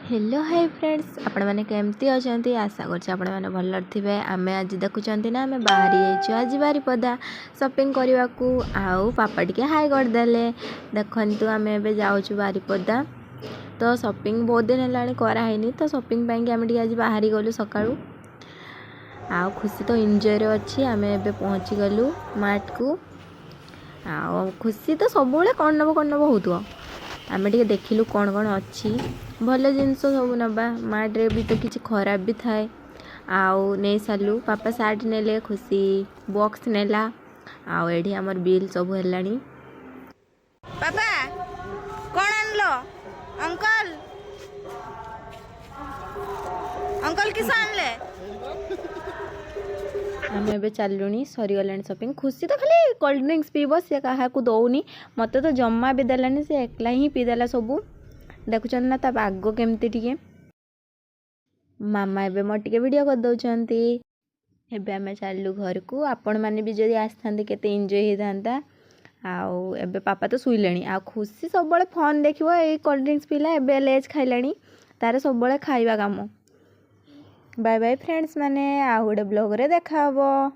Hello high friends, ଆପଣମାନେ କେମିତି ଅଛନ୍ତି? ଆଶା କରୁଛି ଆପଣମାନେ ଭଲରେ ଥିବେ। ଆମେ ଆଜି ଦେଖୁଛନ୍ତି ନା, ଆମେ ବାହାରି ଯାଇଛୁ ଆଜି ବାରିପଦା ସପିଂ କରିବାକୁ। ଆଉ ପାପା ଟିକେ ହାଇ କରିଦେଲେ। ଦେଖନ୍ତୁ, ଆମେ ଏବେ ଯାଉଛୁ ବାରିପଦା। ତ ସପିଂ ବହୁତ ଦିନ ହେଲାଣି କରାହେଇନି, ତ ସପିଂ ପାଇଁକି ଆମେ ଟିକେ ଆଜି ବାହାରି ଗଲୁ ସକାଳୁ। ଆଉ ଖୁସି ତ ଏନ୍ଜୟରେ ଅଛି। ଆମେ ଏବେ ପହଞ୍ଚିଗଲୁ ମାର୍ଟକୁ। ଆଉ ଖୁସି ତ ସବୁବେଳେ କ'ଣ ନେବ କ'ଣ ନେବ ହେଉଥିବ। ଆମେ ଟିକେ ଦେଖିଲୁ କ'ଣ କ'ଣ ଅଛି। ଭଲ ଜିନିଷ ସବୁ ନେବା, ମାର୍ଟରେ ବି ତ କିଛି ଖରାପ ବି ଥାଏ। ଆଉ ନେଇ ସାରିଲୁ। ପାପା ସାର୍ଟ ନେଲେ, ଖୁସି ବକ୍ସ ନେଲା। ଆଉ ଏଠି ଆମର ବିଲ୍ ସବୁ ହେଲାଣି। ବାବା, କ'ଣ ଆଣିଲ? ଅଙ୍କଲ, ଅଙ୍କଲ କିସ ଆଣିଲେ? ଆମେ ଏବେ ଚାଲିଲୁଣି, ସରିଗଲାଣି ସପିଂ। ଖୁସି ତ ଖାଲି କୋଲ୍ଡ ଡ୍ରିଙ୍କସ୍ ପିଇବ, ସେ କାହାକୁ ଦେଉନି। ମୋତେ ତ ଜମା ବି ଦେଲାନି, ସେ ଏକଲା ହିଁ ପିଇଦେଲା ସବୁ। ଦେଖୁଛନ୍ତି ନା ତା ପାଗ କେମିତି ଟିକେ। ମାମା ଏବେ ମୋର ଟିକେ ଭିଡ଼ିଓ କରିଦେଉଛନ୍ତି। ଏବେ ଆମେ ଚାଲିଲୁ ଘରକୁ। ଆପଣମାନେ ବି ଯଦି ଆସିଥାନ୍ତେ, କେତେ ଏନ୍ଜୟ ହେଇଥାନ୍ତା। ଆଉ ଏବେ ପାପା ତ ଶୋଇଲେଣି। ଆଉ ଖୁସି ସବୁବେଳେ ଫୋନ୍ ଦେଖିବ। ଏଇ କୋଲ୍ଡ ଡ୍ରିଙ୍କସ୍ ପିଇଲା, ଏବେ ଲେଜ୍ ଖାଇଲାଣି। ତାର ସବୁବେଳେ ଖାଇବା କାମ। ବାଏ ବାଏ ଫ୍ରେଣ୍ଡସ୍ ମାନେ, ଆଉ ଗୋଟେ ବ୍ଲଗ୍ରେ ଦେଖା ହେବ।